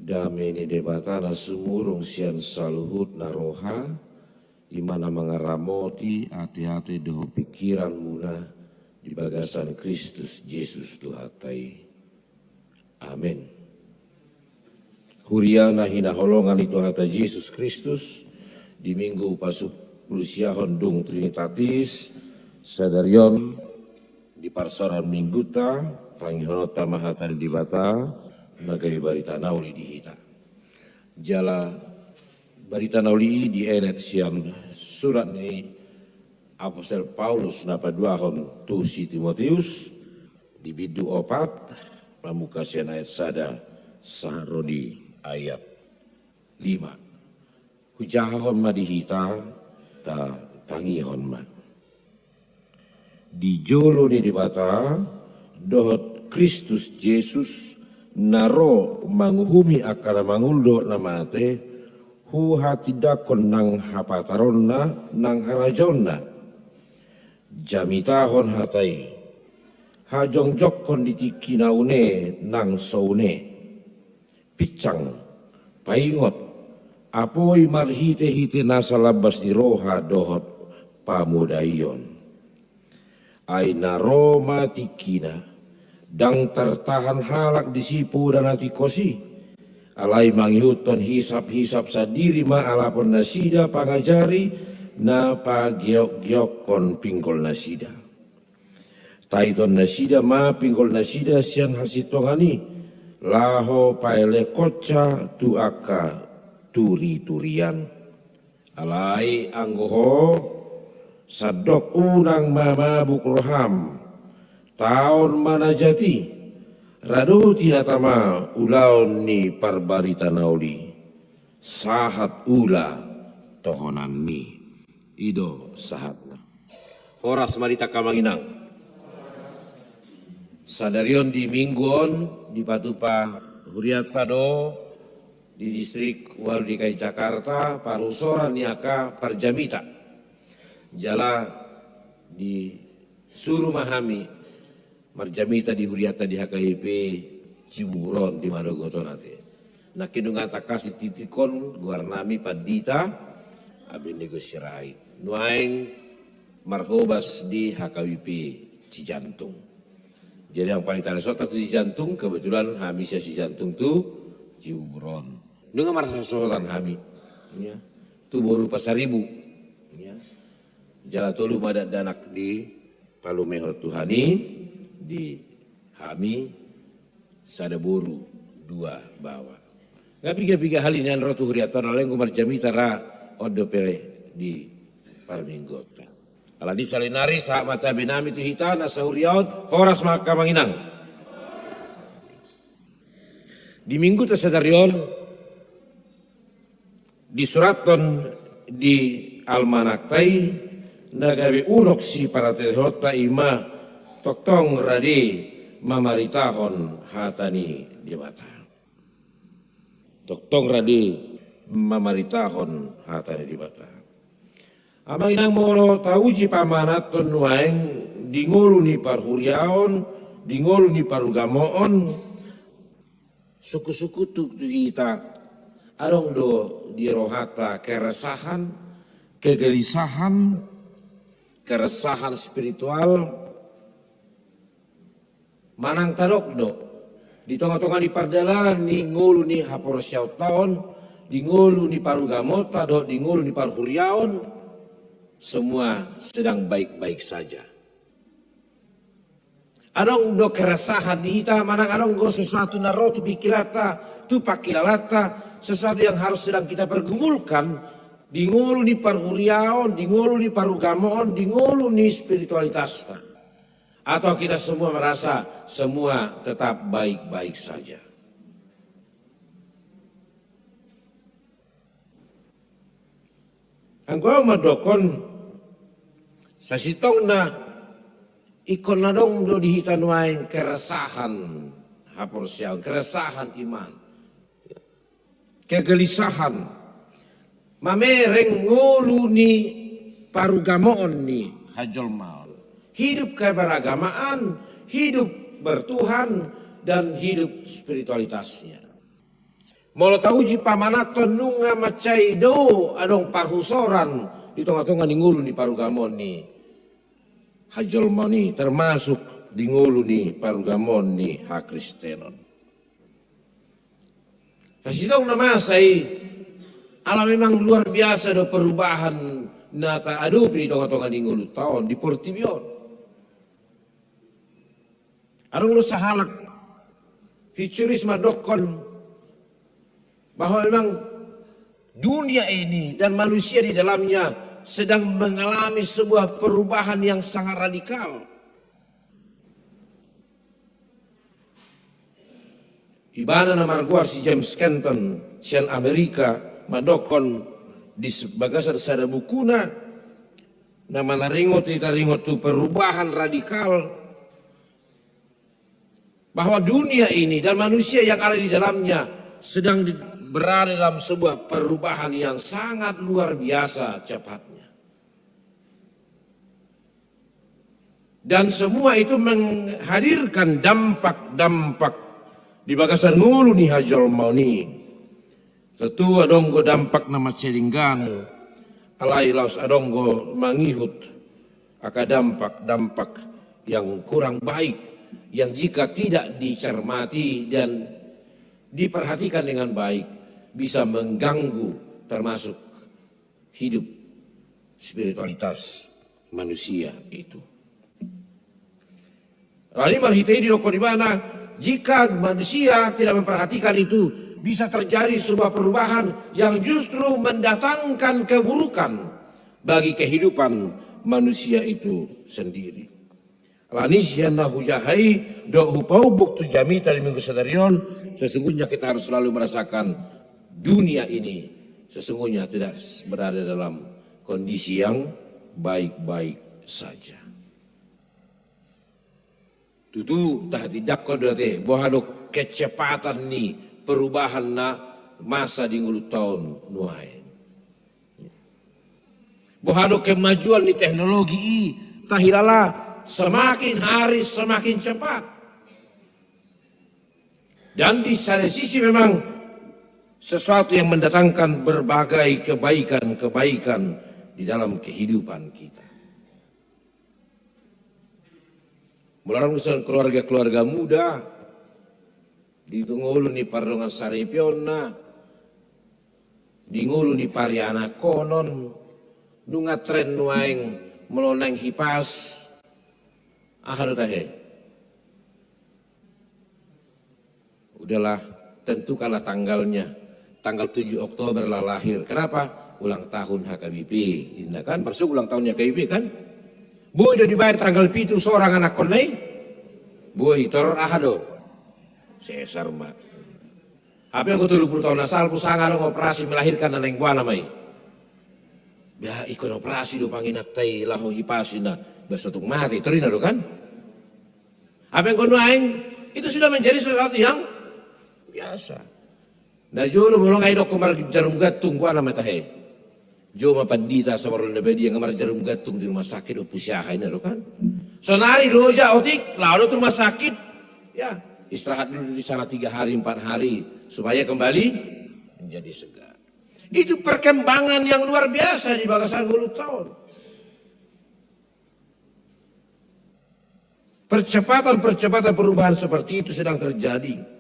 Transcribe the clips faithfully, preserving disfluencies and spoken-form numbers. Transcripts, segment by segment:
Dame ni Debata na sumurung sian saluhutna roha, i ma na mangaramoti ateate dohot pingkiranmuna di bagasan Kristus Jesus Tuhanta i. Amen. Huria na hinaholongan ni Tuhanta Jesus Kristus, di Minggu Pasupulusiahon dung Trinitatis, sadari on di parsaoran Mingguta, tangihononta ma hata ni Debata na gabe barita na uli di hita. Jala barita na uli i dienet sian surat ni Apostel Paulus na paduahon tu si Timoteus, di bindu opat, mamungka sian ayat sada sahat ro di ayat lima. Hujahahon ma di hita, ta tangihon ma. Di jolo ni Debata dohot Kristus Jesus na ro manguhumi angka na mangolu dohot na mate, huhatindangkon nang hapataronna nang harajaonna. Jamitahon hata i, hajongjongkon di tingki na une nang so une. Pinsang, paingot, apoi marhitehite nasa lambas ni roha dohot pamodaion. Ai na ro ma tingkina, ndang tartahan halak disi poda na tingkos i, alai mangihuthon hisaphisap sandiri ma alapon nasida pangajari na pageokgeokkon pinggol nasida. Taiton nasida ma pinggol nasida sian hasintongan i, laho paelekkonsa tu angka turiturian. Alai anggo ho, sandok unang ma mabuk roham, taon ma na jat i, radoti hata ma ulaon ni parbarita na uli, sahat ula tohonanmi. I do sahatna. Horas ma di hita angka amang inang. Sadari on di Minggu on dipatupa hurianta do di Distrik Walu D K I Jakarta parusoran ni angka parjamita. Jala disuru ma hami marjamita di hurianta di H K I P Cibubur on di manogot on ate. Nangkin nunga tangkas dititipkon goarnami Pandita Abednego Sirait. Nuaeng marhobas di H K I P Cijantung. Jadi angka pangitaan songon tu Cijantung, kebetulan hami sian Cijantung tu Cibubur on. Nunga marhasohotan hami. Ya. Tu boru Pasaribu. Ya. Jala tolu ma dakdanak dipalumehon Tuhan i di hami sada boru dua baoa. Nga piga-piga hali nian ro tu hurianta on alai anggo marjamita ra on dope di parmingguonta. Alani i saonari sahat ma tabe nami tu hita na sahuria on, horas ma angka amang inang. Di Mingguta sadari on disurathon di almanakta i na gabe unok siparatehonta i ma tongtong rade mamaritahon hata ni Debata. Tongtong rade mamaritahon hata ni Debata. Amang inang molo tauji pamanatton nuaeng di ngolu ni parhuriaon, di ngolu ni parugamoon, sungkun-sungkun tu, tu hita adong do di rohanta keresahan, kegelisahan, keresahan spiritual, manang tadok do di tonga-tonga ni pardalanan ni ngolu ni haporseaonta on, di ngolu ni parugamoonta dohot di ngolu ni parhuriaon, semua sedang baik-baik saja. Adong do keresahan di hita, manang adong do sesuatu na ro tu pingkiranta, tu pangkilalanta, sesuatu yang harus sedang kita pergumulkan di ngolu ni parhuriaon, di ngolu ni parugamoon, di ngolu ni spiritualitasta. Atau kita semua merasa semua tetap baik-baik saja? Anggo au mandokkon, sasintongna ingkon adong do di hita nuaeng keresahan haporseaon, keresahan iman, kegelisahan, mamereng ngolu ni parugamoon ni hajolmaon, hidup keberagamaan, hidup bertuhan, dan hidup spiritualitasnya. Molo tauji pamananhon, nunga mansai do adong parhusoran di tonga-tonga ni ngolu ni parugamoon ni hajolmaon i, termasuk di ngolu ni parugamoon ni hakristenon. Sasintongna masa i, ala memang luar biasa do perubahan na taadopi di tonga-tonga ni ngolunta on, di portibi on. Adong do sahalak futuris mandokkon bahwa memang dunia ini dan manusia di dalamnya sedang mengalami sebuah perubahan yang sangat radikal. Ibana na margoar si James Kenton sian Amerika mandokkon di bagasan sada bukuna na manaringot, ditaringot tu perubahan radikal, bahwa dunia ini dan manusia yang ada di dalamnya sedang di-, berada dalam sebuah perubahan yang sangat luar biasa cepatnya. Dan semua itu menghadirkan dampak-dampak di bagasan ngolu ni hajolmaon i. Tentu adong do dampak na mansai denggan, alai laos adong do mangihut angka dampak-dampak yang kurang baik, yang jika tidak dicermati dan diperhatikan dengan baik, bisa mengganggu termasuk hidup spiritualitas manusia itu. Alani marhite i didokkon ibana, jika manusia tidak memperhatikan itu, bisa terjadi sebuah perubahan yang justru mendatangkan keburukan bagi kehidupan manusia itu sendiri. Alani sian na hujaha i dohot hupaumbuk tu jamita di minggu sadari on, sesungguhnya kita harus selalu merasakan dunia ini sesungguhnya tidak berada dalam kondisi yang baik-baik saja. Tutu, tahatindangkon do ate, boha do kecepatan ni perubahan na masa di ngolunta on nuaeng. Boha do kemajuan ni teknologi i, tahilala semakin hari semakin cepat. Dan di sada sisi memang sesuatu yang mendatangkan berbagai kebaikan-kebaikan di dalam kehidupan kita. Molo adong sian keluarga-keluarga muda, di ngolu ni pardongan saripeonna, di ngolu ni parianakhonon, nunga tren nuaeng molo naeng hipas, aha do tahe? Udahlah, tentukanlah tanggalnya. Tanggal tujuh Oktober lah lahir. Kenapa? Ulang tahun H K B P. Inna kan, maksud ulang tahun H K B P kan? Boi do dibaen tanggal pitu sorang anakkonna i? Boi, torop aha do? Sesar ma. Hape anggo tolu pulu taon na salpu sanga adong operasi melahirkan na naeng boana ma i. Ba, ingkon operasi do panginanta i laho hipas inna. Ba, so tung mate, torop inna do kan? Hape anggo nuaeng, itu sudah menjadi sesuatu yang biasa. Na jolo molo nga didok marjarum gantung, boana ma tahe? Jolo ma pandita asa marulak na badia, nga marjarum gantung di rumah sakit, ompu si aha inna do kan? Sonari loja otik, laho do tu rumah sakit. Ya, istirahat dulu di sana tiga hari, empat hari, supaya kembali menjadi segar. Itu perkembangan yang luar biasa di bagasan ngolunta on. Percepatan-percepatan perubahan seperti itu sedang terjadi.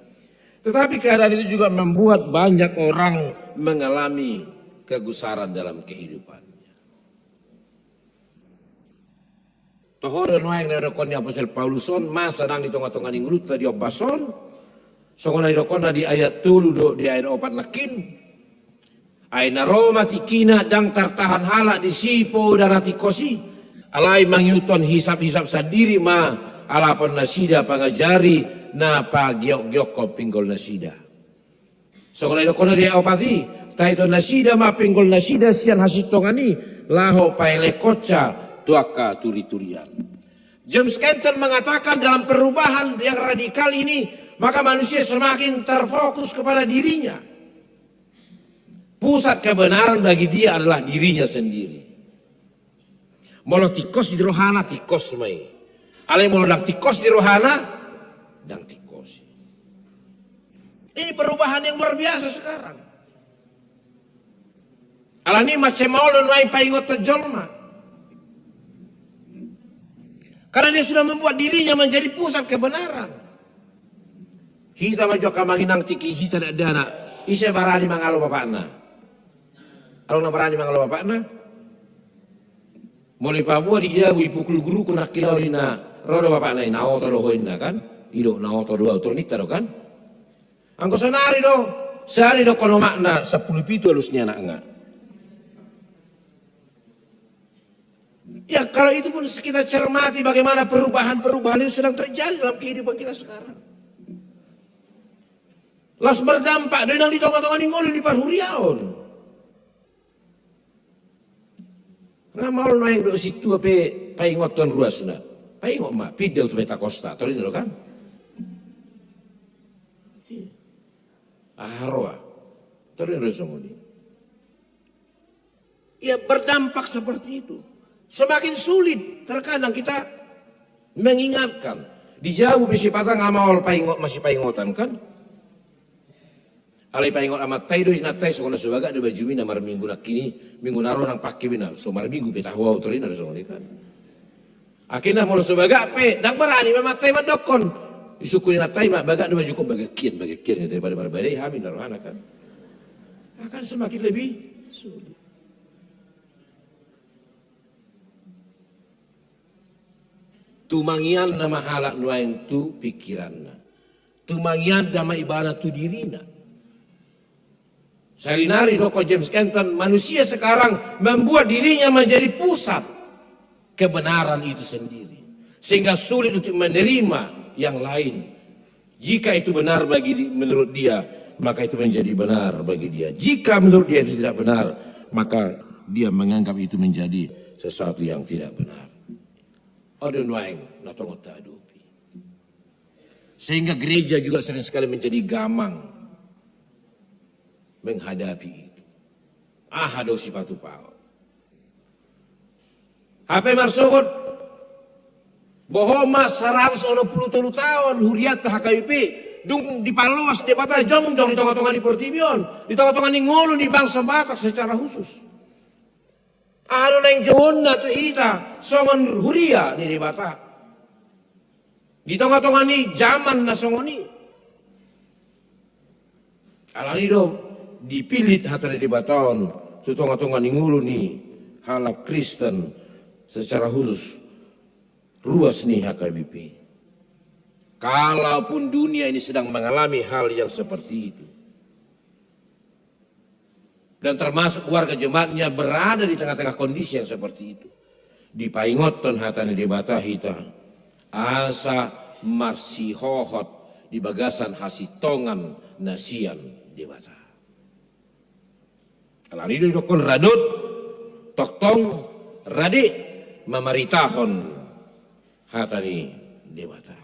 Tetapi keadaan itu juga membuat banyak orang mengalami kegusaran dalam kehidupannya. Toho do nuaeng na didokkon ni Apostel Paulus on, masa nang di tonga-tonga ni ngolunta di ombas on, songon na didokkonna di ayat tolu dohot di ayat opat nangkin. Ai na ro ma tingkina, ndang tartahan halak disi poda na tingkos i. Alai mangihuthon hisap-hisap sandiri ma alapon nasida, pangajari na pagiok-giokhon pinggol nasida. Songon na didokkonna di ayat opat i, tahiton nasida ma pinggol nasida sian hasintongan i, laho paelehonsa tu angka turi-turian. James Kenton mengatakan, dalam perubahan yang radikal ini, maka manusia semakin terfokus kepada dirinya. Pusat kebenaran bagi dia adalah dirinya sendiri. Molo tingkos di rohana, tingkos ma i. Alai molo ndang tingkos di rohana, ndang tingkos i. Ini perubahan yang luar biasa sekarang. Alani i mansai maol do nuaeng paingothon jolma. Karena dia sudah membuat dirinya menjadi pusat kebenaran. Hita ma jo angka amang inang, tingki hita dakdanak, ise barani mangalo bapakna? Adong na barani mangalo bapakna? Molo dipaboa di jabu, dipukul guruku nangkin ahu ninna, ro do bapakna i, na oto do ho ninna kan? I do, na oto do ahu, tor ninta do kan? Anggo saonari do, sahali do kono makna sampulu pitu alus ni anakna. Ya, kalau itu pun kita cermati bagaimana perubahan-perubahan itu sedang terjadi dalam kehidupan kita sekarang. Laos berdampak do i nang di tonga-tonga ni ngolu di parhuriaon. Nga maol nuaeng dohot sintua pe paingothon ruasna. Paingot ma, pinda tu Pentakosta, tor ninna do kan? Aha roa? Tor ninna do songon i. Ya, berdampak seperti itu. Semakin sulit terkadang kita mengingatkan. Di jabu pe sipata nga maol paingot, masipaingotan kan? Alai paingot amanta i do, inanta i, songon na so bagak do bajumi na marminggu nangkin i, minggu na ro nang pangke be na so marminggu pe tahu ahu, tor ninna do songon i kan. Akhirna molo so bagak pe, ndang barani ma amanta i mandokkon. Disungkun inanta i ma, bagak do bajungkon, bagak hian, bagak hian, daripada marbadai hami, ninna rohana kan. Akan semakin lebih sulit. Tumangianna ma halak nuaeng tu pingkiranna. Tumangianna ma ibana tu dirina. Sarinari didok James Kenton, manusia sekarang membuat dirinya menjadi pusat kebenaran itu sendiri, sehingga sulit untuk menerima yang lain. Jika itu benar bagi di-, menurut dia, maka itu menjadi benar bagi dia. Jika menurut dia itu tidak benar, maka dia menganggap itu menjadi sesuatu yang tidak benar. On do nuaeng na tongon taadopi. Sehingga gereja juga sering sekali menjadi gamang menghadapi itu. Aha do sipatupaon? Hape marsogot, boha ma saratus onom pulu tolu taon hurianta H K B P, dung dipaloas Debata jongjong di tonga-tonga ni portibi on, di tonga-tonga ni ngolu ni bangso Batak secara khusus. Aha do naeng jouonna tu hita songon huria ni Debata di tonga-tonga ni jaman na songon i? Alani do dipillit hata ni Debata on tu tonga-tonga ni ngolu ni halak Kristen secara khusus ruas ni H K B P. Kalaupun dunia ini sedang mengalami hal yang seperti itu, dan termasuk warga jemaatnya berada di tengah-tengah kondisi yang seperti itu, dipaingothon hata ni Debata hita, asa marsihohot di bagasan hasintongan na sian Debata. Alani do didokkon radot, tongtong, rade mamaritahon hata ni Debata.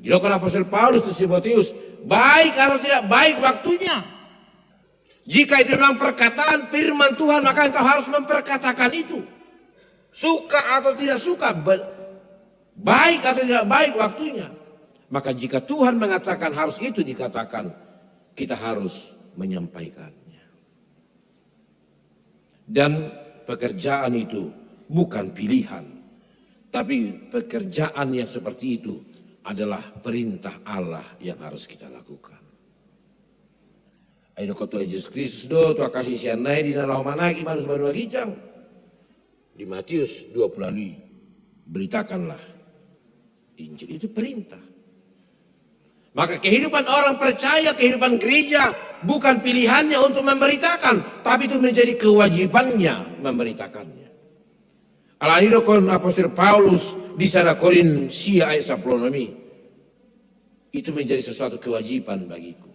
Didokkon apostel Paulus tu si Timotius, baik atau tidak baik waktunya. Jika itu memang perkataan firman Tuhan, maka engkau harus memperkatakan itu. Suka atau tidak suka, ba-, baik atau tidak baik waktunya. Maka jika Tuhan mengatakan harus itu dikatakan, kita harus menyampaikannya. Dan pekerjaan itu bukan pilihan, tapi pekerjaan yang seperti itu adalah perintah Allah yang harus kita lakukan. Ai didok Tuhan Jesus Kristus do tu angka siseanna i di na laho managih manus banua ginjang. Di Matius dua puluh lima, beritakanlah Injil, itu perintah. Maka kehidupan orang percaya, kehidupan gereja bukan pilihannya untuk memberitakan, tapi itu menjadi kewajibannya memberitakannya. Alani didokkon apostel Paulus di sada Korint sia ayat sampulu onom i, itu menjadi sesuatu kewajiban bagiku.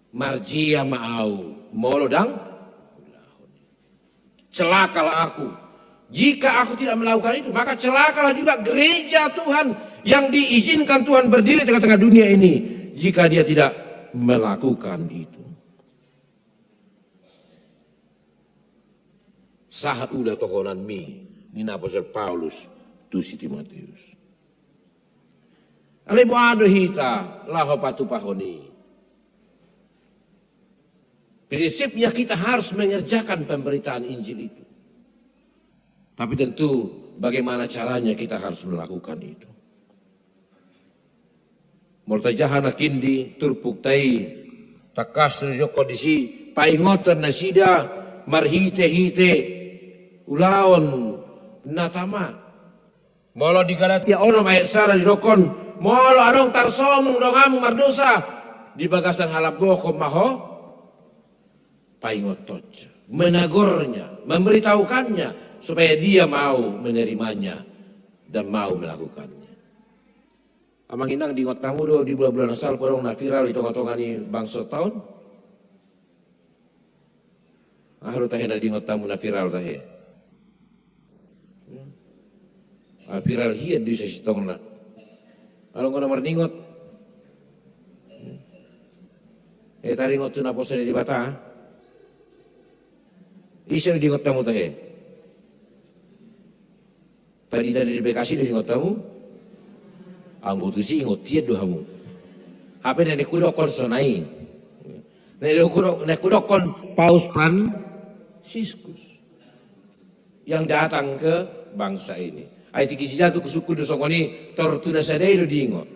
Marjea ma ahu molo ndang Celakalah aku jika aku tidak melakukan itu. Maka celakalah juga gereja Tuhan yang diizinkan Tuhan berdiri di tengah-tengah dunia ini jika dia tidak melakukan itu. Sahat uda tohonanmi, ninna apostel Paulus tu si Timotius. Alai boha do hita laho patupahon i? Prinsipnya kita harus mengerjakan pemberitaan Injil itu. Tapi tentu bagaimana caranya kita harus melakukan itu. Molo tajaha nangkin di turpukta i, tangkas do didokkon disi, paingothon nasida marhitehite ulaon na tama. Molo di Galatia onom ayat sada didokkon, molo adong tarsomung donganmu mardosa, di bagasan halambohon ma ho paingothonsa, menegurnya, memberitahukannya, supaya dia mau menerimanya dan mau melakukannya. Amang inang, diingot hamu do di bulan-bulan na salpu adong na viral di tonga-tonga ni bangso taon? Aha do tahe na diingot hamu na viral tahe? Ah, viral hian do i sasintongna. Adong do na marningot. Eh, taringot tu naposo ni Debata. Ise do diingot hamu tahe? Tadi, tadi di Bekasi do diingot hamu? Anggo tusi ingot hian do hamu. Hape na naeng hudokkon songon i. Na naeng hudok-, naeng hudokkon Paus Fransiskus yang datang ke bangsa ini. Ai tingki sian tu husungkun do songon i, tor tu na sada i do diingot.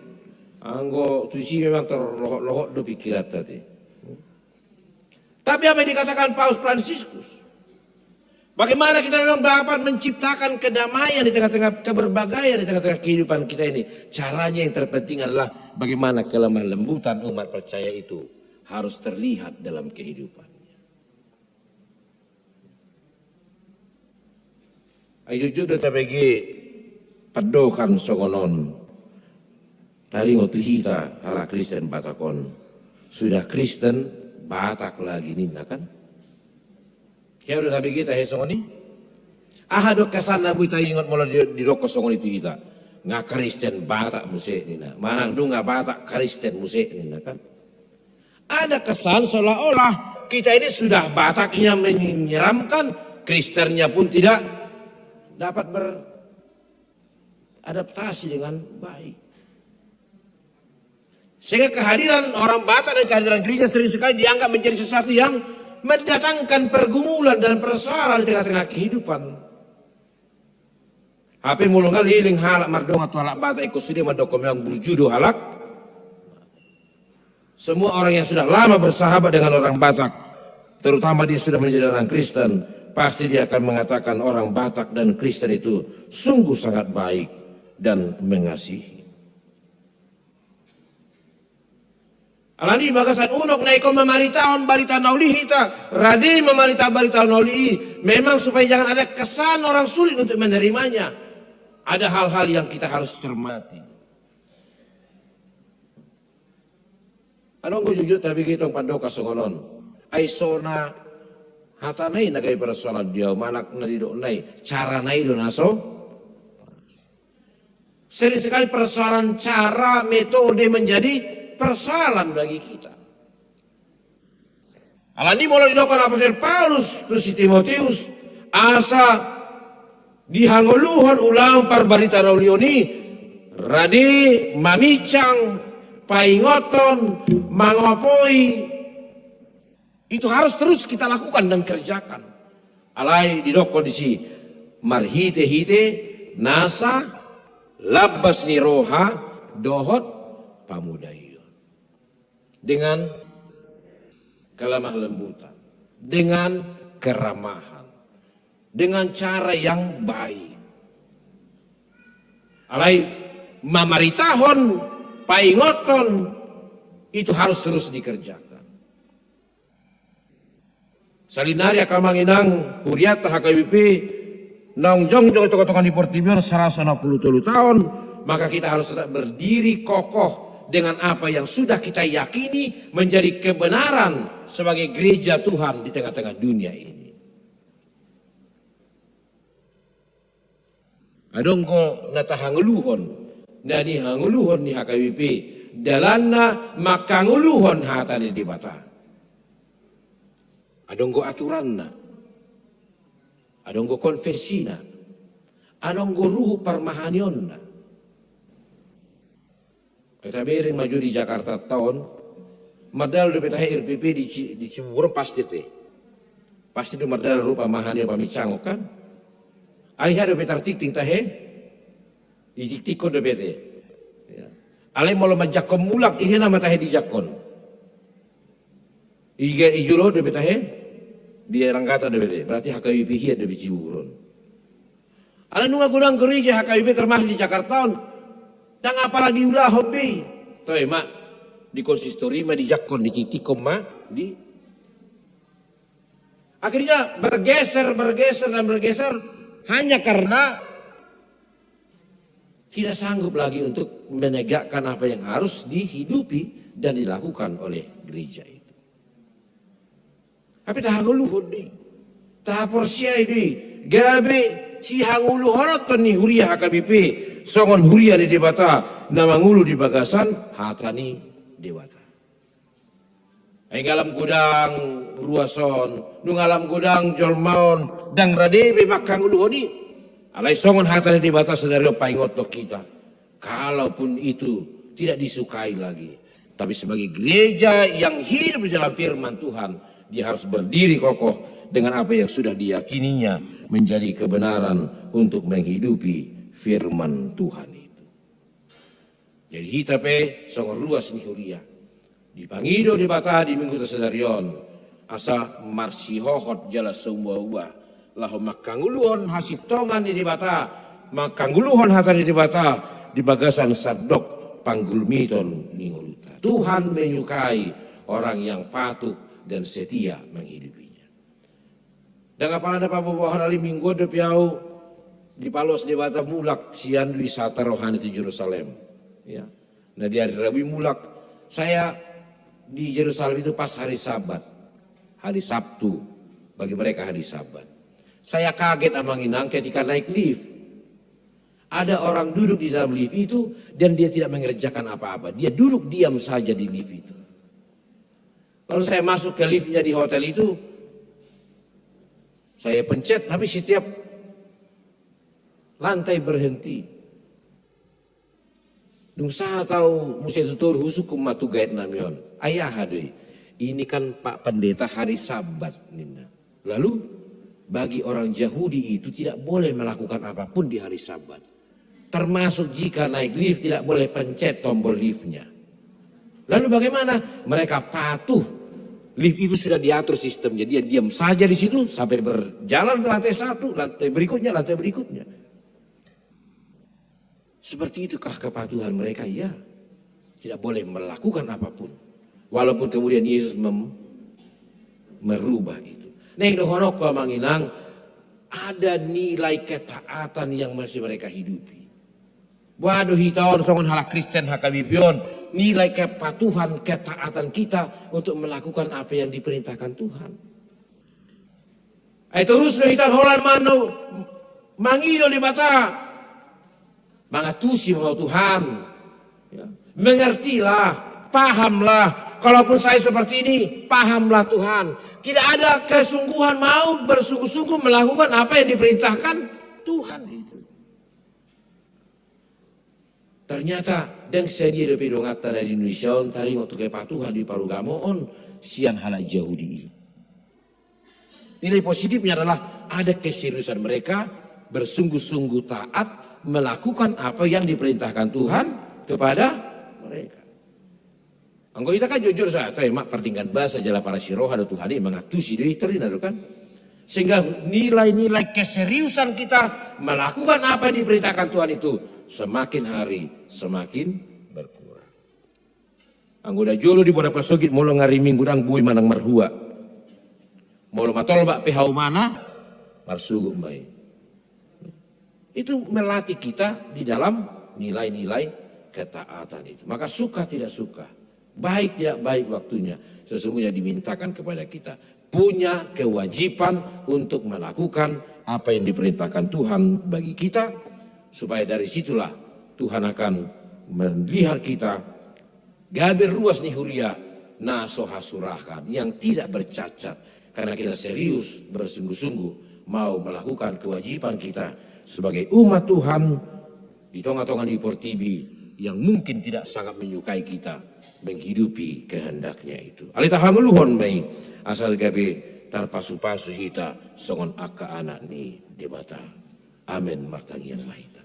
Anggo tusi memang tor lohot-lohot do pingkiranta te. Tapi apa yang dikatakan Paus Fransiskus? Bagaimana kita memang dapat menciptakan kedamaian di tengah-tengah keberbagaian di tengah-tengah kehidupan kita ini? Caranya yang terpenting adalah bagaimana kelemah lembutan umat percaya itu harus terlihat dalam kehidupannya. Ai jujur do tabege pandohan songon on. Taringot tu hita halak Kristen Batak on. Sudah Kristen, Batak lagi ninna kan? Hea do tabege tahe songon i? Aha do kesan na boi taingot molo di-, didokkon songon i tu hita? Nga Kristen Batak muse ninna. Manang nunga Batak Kristen muse ninna kan? Ada kesan seolah-olah kita ini sudah Bataknya menyeramkan, Kristennya pun tidak dapat beradaptasi dengan baik. Sehingga kehadiran orang Batak dan kehadiran gereja sering sekali dianggap menjadi sesuatu yang mendatangkan pergumulan dan persoalan di tengah-tengah kehidupan. Hape molo nga leleng halak mardongan tu halak Batak, ingkon sude mandokkon memang burju do halak. Semua orang yang sudah lama bersahabat dengan orang Batak, terutama dia sudah menjadi orang Kristen, pasti dia akan mengatakan orang Batak dan Kristen itu sungguh sangat baik dan mengasihi. Alani bagasan unok na ingkon mamaritahon barita na uli hita, rade mamarita barita na uli i, memang supaya jangan ada kesan orang sulit untuk menerimanya. Ada hal-hal yang kita harus cermati. Adong do jujur tabege tong pandohan songon on. Ai so na hatana i na gabe persoalan di au, manang na didokna i, carana i do na so. Sering sekali persoalan cara, metode menjadi persoalan bagi kita. Alani molo didokkon apostel Paulus tu si Timoteus, asa dihangoluhon ulaon parbarita na uli on i, rade mamincang, paingothon, mangapoi, itu harus terus kita lakukan dan kerjakan. Alai didokkon disi, marhitehite nasa lambas ni roha dohot pamodaion. Dengan kelemah lembutan, dengan keramahan, dengan cara yang baik. Alai mamaritahon, paingothon, itu harus terus dikerjakan. Sahali nari angka amang inang hurianta H K B P, naung jongjong di tongatonga ni portibi on saratus onom pulu tolu taon, maka kita harus tetap berdiri kokoh dengan apa yang sudah kita yakini menjadi kebenaran sebagai gereja Tuhan di tengah-tengah dunia ini. Adong do na tahangoluhon, na nihangoluhon ni H K B P, dalanna manghangoluhon hata ni Debata. Adong do aturanna, adong do konfesina, adong do ruhut parmahanionna. Tabereng ma jo di Jakarta taon, mardalan dope tahe R P P di Ci-, di Cibubur on pasti te. Pasti do mardalan rupa maha ni pamicangon kan. Alai hea dope tartingting tahe, ditingtingkon dope te. Ya. Alai molo manjangkon mulak, i hea nama tahe dijangkon. I ga-, i jolo dope tahe, di Langgata dope te. Berarti H K B P hian dope Cibubur on. Alai nunga godang gereja H K B P termasuk di Jakarta on, ndang apala diulahon be. Toe ma, di konsistori ma dijangkon, ditingtingkon ma, di. Akhirnya bergeser, bergeser, dan bergeser hanya karena tidak sanggup lagi untuk menegakkan apa yang harus dihidupi dan dilakukan oleh gereja itu. Tapi tahangoluhon do i. Tahaporseai do i. Gabe sihangoluhononton ni huria H K B P songon huria ni Debata na mangolu di bagasan hata ni Debata. Ai nunga lam godang ruas on, nunga lam godang jolma on, ndang rade be manghangoluhon i. Alai songon hata ni Debata sadari on paingothon hita. Kalaupun itu tidak disukai lagi, tapi sebagai gereja yang hidup di dalam firman Tuhan, dia harus berdiri kokoh dengan apa yang sudah diyakininya menjadi kebenaran untuk menghidupi firman Tuhan itu. Jadi hita pe songon ruas ni huria. Dipangido Debata di minggu sadari on, asa marsihohot jala sombua-ua, laho manghangoluhon hasintongan ni Debata, manghangoluhon hata ni Debata, di bagasan sandok panggulmiton ni ngolunta. Tuhan menyukai orang yang patuh dan setia menghidupinya. Ndang apala na paboaboahon, alai minggu on dope au dipaloas Debata mulak sian wisata rohani tu Jerusalem. Ya. Nah, di hari Rabu i mulak, saya di Jerusalem itu pas hari Sabat, hari Sabtu, bagi mereka hari Sabat. Saya kaget, Amang Inang, ketika naik lift. Ada orang duduk di dalam lift itu dan dia tidak mengerjakan apa-apa. Dia duduk diam saja di lift itu. Lalu saya masuk ke liftnya di hotel itu, saya pencet, tapi setiap lantai berhenti. Dung sahat au muse tu toru, husungkun ma tu guide nami on. Ai aha do i? Ini kan Pak Pendeta hari Sabat, ninna. Lalu, bagi orang Yahudi itu tidak boleh melakukan apapun di hari Sabat. Termasuk jika naik lift tidak boleh pencet tombol liftnya. Lalu bagaimana? Mereka patuh. Lift itu sudah diatur sistemnya. Dia diam saja di situ sampai berjalan ke lantai satu, lantai berikutnya, lantai berikutnya. Seperti itukah kepatuhan mereka? Ya. Tidak boleh melakukan apapun. Walaupun kemudian Yesus mem-, merubah itu. Naeng dohononku, Amang Inang, ada nilai ketaatan yang masih mereka hidupi. Boha do hita on songon halak Kristen H K B P on, nilai kepatuhan, ketaatan kita untuk melakukan apa yang diperintahkan Tuhan. Ai torus do hita holan mano mangido Debata. Mangantusi ma ho Tuhan. Ya. Mengertilah, pahamlah. Kalaupun saya seperti ini, pahamlah Tuhan. Tidak ada kesungguhan mau bersungguh-sungguh melakukan apa yang diperintahkan Tuhan itu. Ternyata ndang sadia dope donganta na di Indonesia on taringot tu kepatuhan di parugamo on sian halak Jahudi i. Nilai positifnya adalah ada keseriusan mereka bersungguh-sungguh taat melakukan apa yang diperintahkan Tuhan kepada mereka. Anggo hita kan jujur saja, toe ma, pardenggan basa jala parasi roha do Tuhan i, mangantusi do i, torina do kan. Sehingga nilai-nilai keseriusan kita melakukan apa yang diperintahkan Tuhan itu semakin hari semakin berkurang. Anggo na jolo di bona pasogit, molo nga ari Minggu ndang boi manang marhua. Molo matolbak pe haumana, marsogot ma i. Itu melatih kita di dalam nilai-nilai ketaatan itu. Maka suka tidak suka, baik tidak baik waktunya, sesungguhnya dimintakan kepada kita punya kewajiban untuk melakukan apa yang diperintahkan Tuhan bagi kita, supaya dari situlah Tuhan akan melihara kita gabe ruas ni huria na so hasurahan, yang tidak bercacat, karena kita serius bersungguh-sungguh mau melakukan kewajiban kita sebagai umat Tuhan di tonga-tonga ni portibi, yang mungkin tidak sangat menyukai kita menghidupi kehendaknya itu. Alai tahangoluhon ma i, asa gabe tarpasupasu hita songon angka anak ni Debata. Amen. Martangiang ma hita.